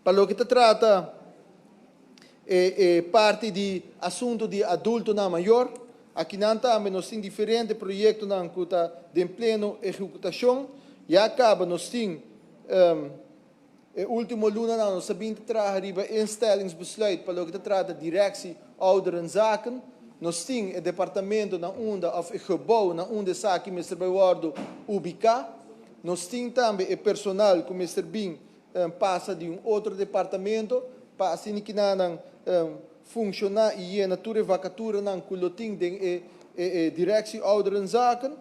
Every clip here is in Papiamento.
Pa loke ta trata e e parti di asunto di adultonan mayor, akinan tambe nos tin diferente proyectonan cu ta den pleno ehecutacion. Ya caba nos tin e ultimo lunanan nos a bin ta traha riba instellingsbesluit pa loke ta trata Directie Ouderenzaken. Nos tin e departamento na unda of e gebouw na unda esaki mester bay wordo ubica. Nos tin tambe e personal cu mester bin pasa di un otro departamento pa asina kinanan funciona y yena tur e vacaturanan cu lo tin den e e Directie Ouderenzaken.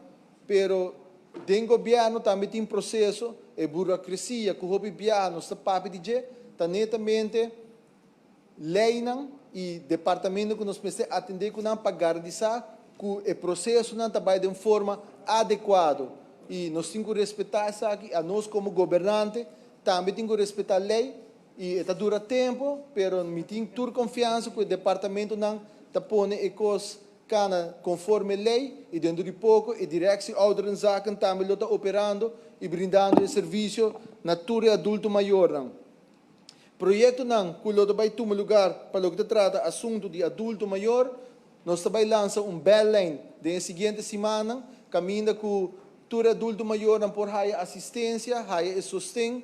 Pero den gobierno tambe tin proceso, e burocracia cu hopi biaha nos ta papia di dje ta netamente leynan y departamento cu nos mester atende cu nan pa garantisa cu e procesonan ta bay den forma adecuado y nos tin cu respeta esaki, anos como gobernante tambe tin cu respeta ley y e ta dura tempo pero mi tin tur confiansa cu e departamentonan ta pone e cos cana conforme ley y dentro di poco e Directie Ouderenzaken tambe lo ta operando y brindando e servicio na tur e adulto mayornan. Proyectonan cu lo ta bay tuma lugar pa loke ta trata asunto di adulto mayor, nos ta bay lansa un bellijn den e siguiente simannan caminda cu tur e adulto mayornan por haya asistencia, haya e sosten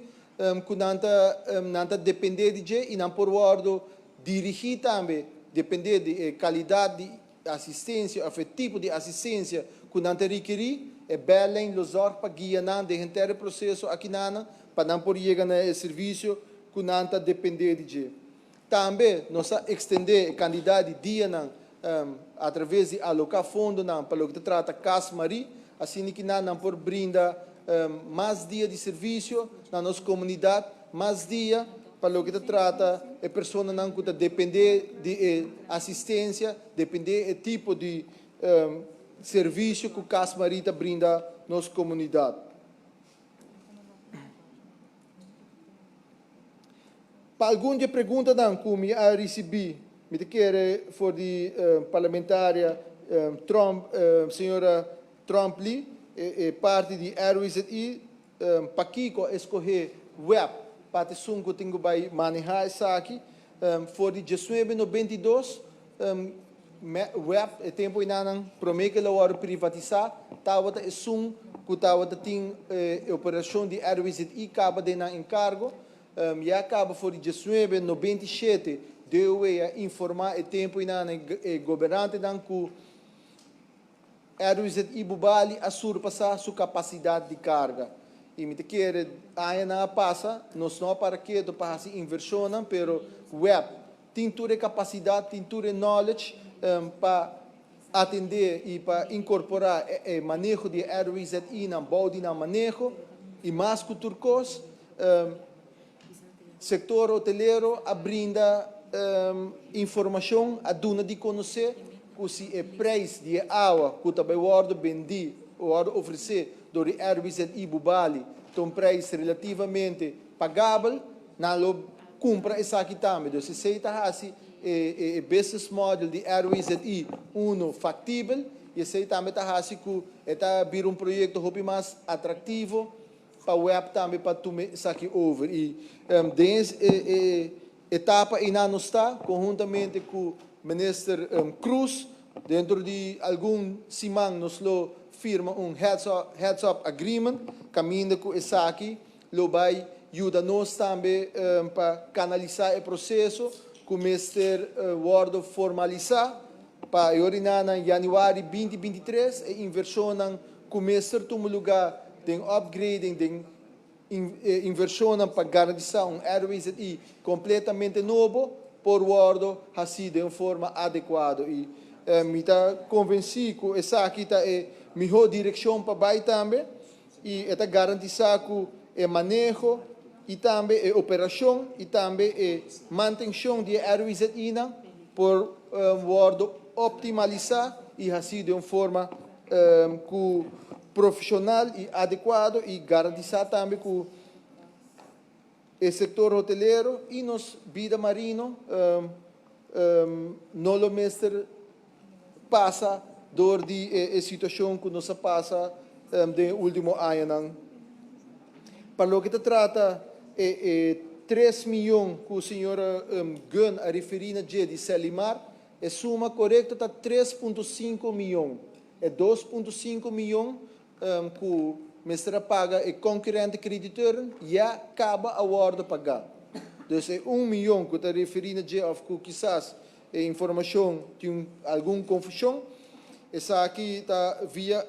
cu nan ta nan ta depende di dje y nan por wordo dirigi tambe depende di e calidad di asistencia of e tipo di asistencia cu nan ta requeri, e bellijn lo zorg pa guia nan den henter e proceso akinanan pa nan por yega na e servicio cu nan ta depende di dje. Tambe nos a extende e cantidad di dianan atraves di aloca fondonan pa loke ta trata Cas Marie, asina ki nan nan por brinda mas dia di servicio na nos comunidad, mas dia pa loke ta trata e personanan ku ta dependé di e asistensia, dependé e tipo di servisio ku Cas Marie ta brinda nos komunidat. Pa algun di e preguntanan ku mi a risibí, mi ta kere for di parlamentaria Tromp, señora Tromp-Lee, e parti di RWZI, Pakiko a escohe web pa ta esun cu tin cu bay maneha esaki? For di diesnuebe 92, web e tempo enanan prome cu el a wordo privatisa tabata esun cu tabata tin e operacion di RWZI caba den nan encargo. Ya caba for di diesnuebe 97 DOW a informa e tempo enanan e gobernantenan cu RWZI Bubali a surpasá su kapasidat di karga i mi ta kere añanan a pasa nos no a para keto pa hasi invershonnan pero web tin tur e kapasidat, tin tur e knowledge pa atendé i pa inkorporá e maneho di e RWZI-nan bou di nan maneho i mas ku tur kos Sektor hotelero a brinda informashon, a duna di konosé ku si e preis di e awa ku ta bai wòrdu bendí o wòrdu ofresé dor di RWZI Bubali ta un preis relativamente pagabel, nan lo kumpra esaki tambe. Dus esei ta hasi e business model di RWZI unu faktibel i esei tambe ta hasi ku e ta bira un proyekto hopi mas atraktivo Pa web tambe pa tuma esaki over y den e etapa eynan nos ta conhuntamente cu Minister Croes. Dentro di algun siman nos lo firma un heads up agreement caminda cu esaki lo bay yuda nos tambe pa canalisa e proceso cu mester wordo formalisa pa e orinanan januari 2023 e inversionnan ku mester tuma lugá den upgrading den e invershonnan pa garantisá un RWZI kompletamente nobo por wòrdu hasí den un forma adekuado i mi ta konvensí ku esaki ta e mihó direkshon pa bai tambe i e ta garantisá ku e maneho i tambe e operashon i tambe e mantenshon di e RWZI-nan por wòrdu optimalisá i hasí den un forma ku profesional i adekuado i garantisá tambe ku e sektor hotelero i nos bida marino no lo mester pasa dor di e situashon ku nos a pasa den e último añanan. Pa loke ta trata e. 3 miyon ku señora Gunn a referí na dje di Selimar, e suma korekto ta 3.5 miyon. E 2.5 miyon ku mester a paga e concurrente crediteuren ya kaba a wòrdu pagá. Dus e un miyon ku ta referí na dje òf ku kisas e informashon tin algun konfushon, esaki ta via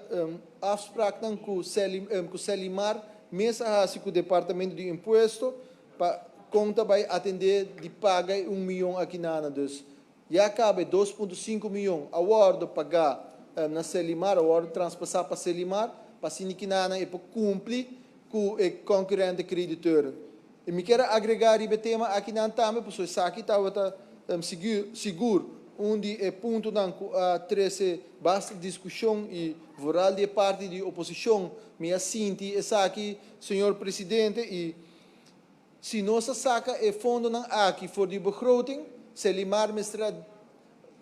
afspraaknan ku ku Selimar mes a hasi ku Departamento di Impuesto pa kon ta bai atendé di paga e un miyon akinana. Dus Ya caba e 2.5 miyon a wordo paga na Selimar, a wordo traspasa pa Selimar, pa asina kinanan e por cumpli cu e concurrente crediteuren. Y mi kier a agrega riba e tema akinan tambe, pasobra esaki tabata sigur un di e puntonan cu a trece basta discusion y vooral di e parti di oposicion mi a sinti esaki, Señor Presidente, y Si nos a saca e fondonan aki for di begroting, Selimar mester a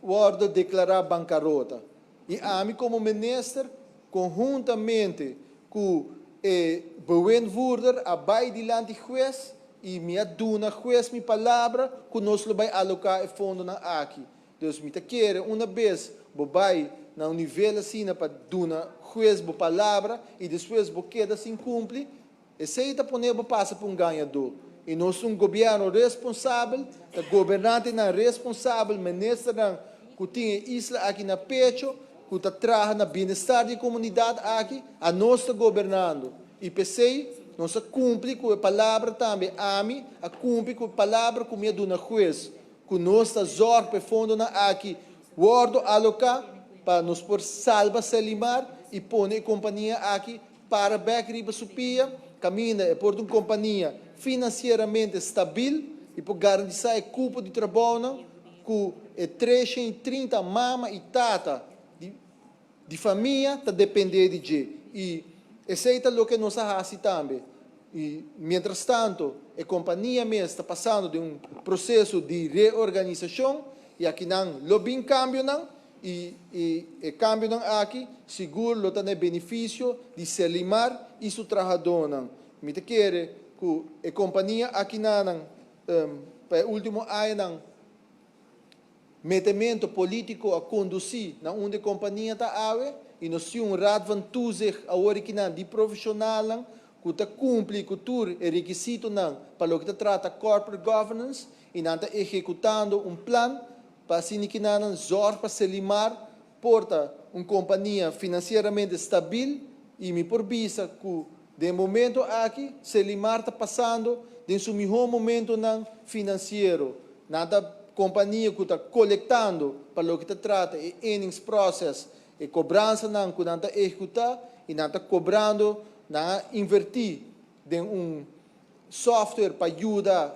wordo declara bancarota. Y ami como minister, conhuntamente cu e bewindvoerder a bay dilanti huez y mi a duna huez mi palabra cu nos lo bay aloca e fondonan aki. Dus mi ta kere una bes bo bay na un nivel asina pa duna huez bo palabra y despues bo keda sin cumpli, Esei ta pone bo pasa pa un gañadó. I nos un gobièrnu responsabel, ta gobernantenan responsabel, ministernan ku tin e isla aki na pecho, ku ta traha na bienestar di e komunidat aki, anos ta gobernando. I p'esei nos a kumpli ku e palabra tambe, ami a kumpli ku e palabra ku mi a duna hues, ku nos ta zòrg pa e fondonan aki wòrdu aloká pa nos por salba Selimar i pone e kompania aki Para bek riba su pia, kaminda e por ta un kompania finansieramente stabil i por garantisá e kupo di trabounan ku e 330 mama i tata di di famia ta dependé di dje. I esei ta loke nos a hasi tambe. I mientrastanto e kompania mes ta pasando den un proseso di reorganisashon i akinan lo bin kambionan. I e kambionan aki sigur lo ta na e benefisio di Selimar i su trahadónan. Mi ta kere ku e kompania akinanan pa e último añanan metemento polítiko a kondusí na unda e kompania ta awe i nos tin un Raad van Toezicht awor akinan di profeshonalnan ku ta kumpli ku tur e rekisitonan pa loke ta trata corporate governance i nan ta ehekutando un plan Pa asina kinanan zòrg pa Selimar por ta un kompania finansieramente stabil i mi por bisa ku den e momento aki Selimar ta pasando den su mihó momentonan finansiero. Nan ta kompania ku ta kolektando pa loke ta trata e inningsproces, e kobransanan ku nan ta ehekutá i nan ta kobrando, nan a invertí den un software pa yuda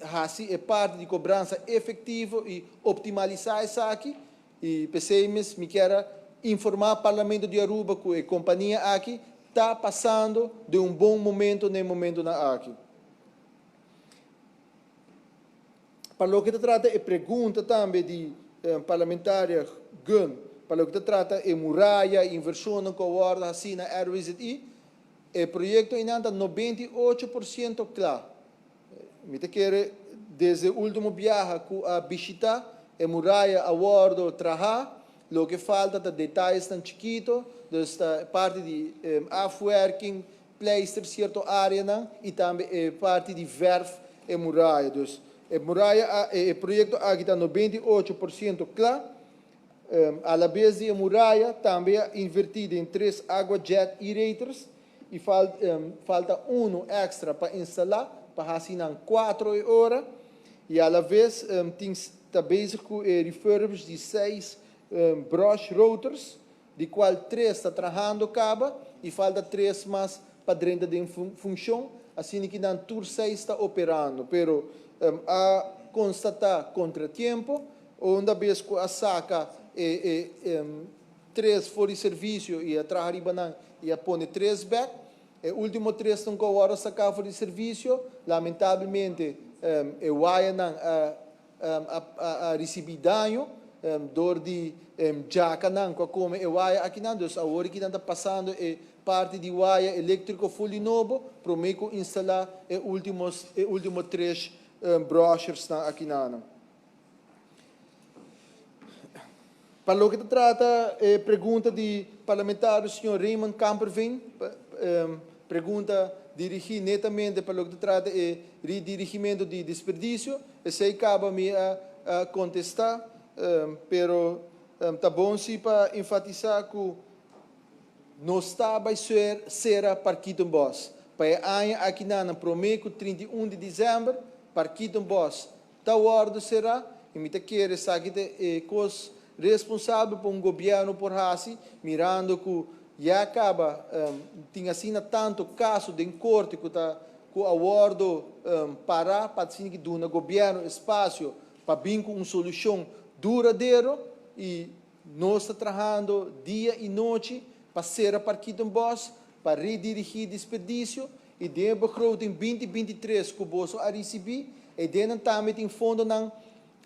Hasi e parti di kobransa efektivo i optimalisá esaki i p'esei mes mi kier a informá Parlamento di Aruba ku e kompania aki ta pasando den un bon momento na e momentonan aki. Pa loke ta trata e pregunta tambe di Parlamentaria Gunn pa loke ta trata e muraya i invershonnan ku a wòrdu hasí na RWZI, e proyekto einan ta 98% kla. Mi ta kere desde ultimo biaha cu a bishita e muraya a wordo traha, loke falta ta detayesnan chikito, dus ta parti di afwerking, pleister cierto areanan y tambe e parti di verf e muraya. Dus e muraya e proyecto aki ta 98% cla. Alabes di e muraya tambe a inverti den tres agua jet aerators y falta uno extra pa instala pa haci nan cuatro e ora y alaves tin ta bezig cu e refurbish di seis brush rotors di cual tres ta trahando caba y falta tres mas pa drenta den funcion asina ki nan tur seis ta operando pero a constata contratiempo unda bes cu a saca e tres for di servisio i a traha riba nan i a pone tres bek. E ultimo tresnan ku a wòrdu saká for di servisio, lamentablemente e wayanan a a risibí daño. dor di djakanan ku a kome e waya akinan. Dus awor aki nan ta pasando e parti di waya eléktriko ful di nobo promé ku instalá e último e último tres broshersnan akinanan. Pa loke ta trata e pregunta di parlamentario señor Raymond Kamperveen, pregunta dirigi netamente pa loke ta trata e redirigimento di desperdicio, esey caba mi a contesta, pero ta bon si pa enfatisa cu nos ta bay cera Parkietenbos pa e aña aki nan prome cu 31 di december. Parkietenbos ta wòrdu será i mi ta kere esaki ta e kos responsabel pa un gobièrnu por hasi, mirando ku ya kaba tin asina tantu kaso den korte ku ta ku a wòrdu pará pa asina ki duna gobièrnu espasio pa bin ku un solushon duradero. I nos ta trahando dia i nochi pa sera Parkietenbos, pa redirigí desperdisio i den e begroting 2023 ku boso a risibí, e den nan tambe tin fondonan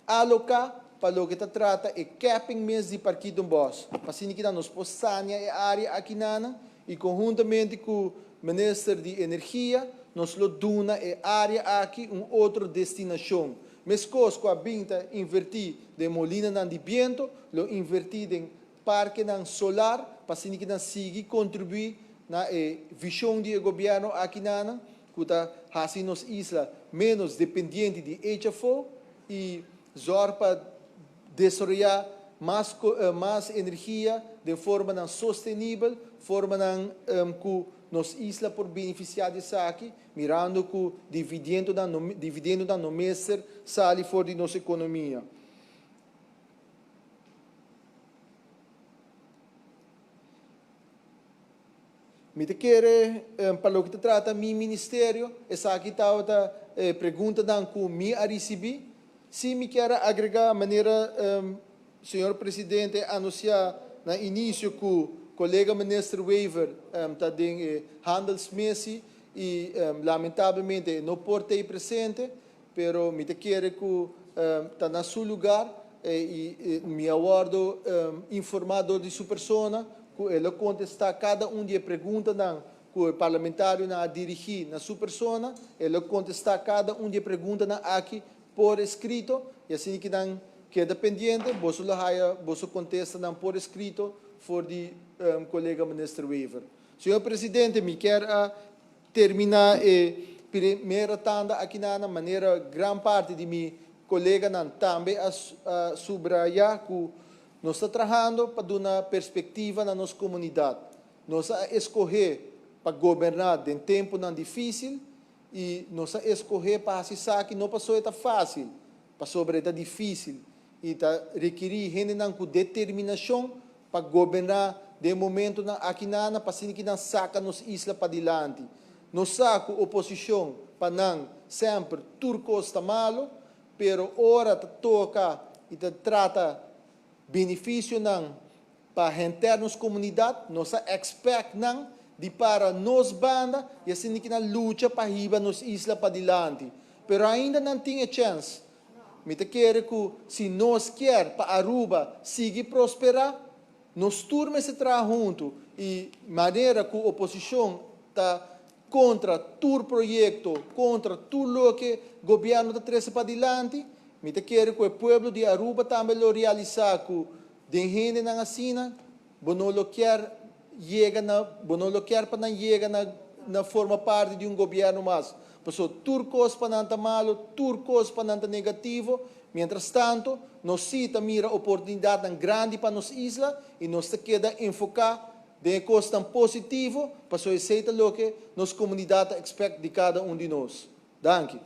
aloká pa loke ta trata e capping mes di Parkietenbos, pa asina ki nos por sania e área akinan i konhuntamente ku minister di Energia nos lo duna e área aki un otro destinashon. Meskos ku a bin ta invertí den molinanan di bientu, lo invertí den parkenan solar pa asina ki nan sigui kontribuí na e vishon di e gobièrnu akinan ku ta hasi nos isla ménos dependiente di HFO i zòrg pa desaroyá mas mas energia den formanan sostenibel, formanan ku nos isla por benefisiá di esaki, mirando ku dividendonan dividendonan no mester sali for di nos ekonomia. Mi ta kere pa loke ta trata mi ministerio, esaki tabata e preguntanan ku mi a risibí. Si mi kier a agregá manera señor presidente a anunsiá na inisio ku kolega minister Wever ta den e handelsmissie i lamentablemente e no por ta ei presente, pero mi ta kere ku ta na su lugar i mi a wòrdu informá dor di su persona ku e lo kontestá kada un di e preguntanan ku e parlamentarionan a dirigí na su persona. E lo kontestá kada un di e preguntanan aki por eskrito i asina ki nan keda pendiente boso lo haya boso kontestanan por eskrito for di kolega minister Wever. Señor presidente, mi kier a terminá e primera tanda akinan na manera gran parti di mi koleganan tambe a subrayá ku nos ta trahando pa duna perspektiva na nos komunidat. Nos a eskohé pa goberná den tempunan difísil i nos a eskohé pa hasi esaki no pasobra e ta fásil, pasobra e ta difísil i ta rekirí hendenan ku determinashon pa goberná den momentonan akinana pa asina ki nan saka nos isla padilanti. Nos sa ku oposishon pa nan semper tur kos ta malo, pero ora ta toka i ta trata benefisionan pa henter nos komunidat, nos a expect nan di para nos banda i asina ki nan lucha pa hiba nos isla padilanti. Pero ainda nan tin e chèns. Mi ta kere ku si nos kier pa Aruba sigui prosperá, nos tur mester traha huntu i manera ku oposishon ta kontra tur proyekto, kontra tur loke gobièrnu ta trese padilanti, mi ta kere ku e pueblo di Aruba tambe lo realisá ku den hendenan asina bo no lo kier yega na, bo no lo kier pa nan yega na na forma parti di un gobièrnu mas. Pasobra tur kos pa nan ta malu, tur kos pa nan ta negativo. Mientras tanto, nos sí ta mira oportunidatnan grandi pa nos isla i nos ta keda enfoká den e kosnan positivo, pasobra esei ta loke nos komunidat ta expect di kada un di nos. Danki.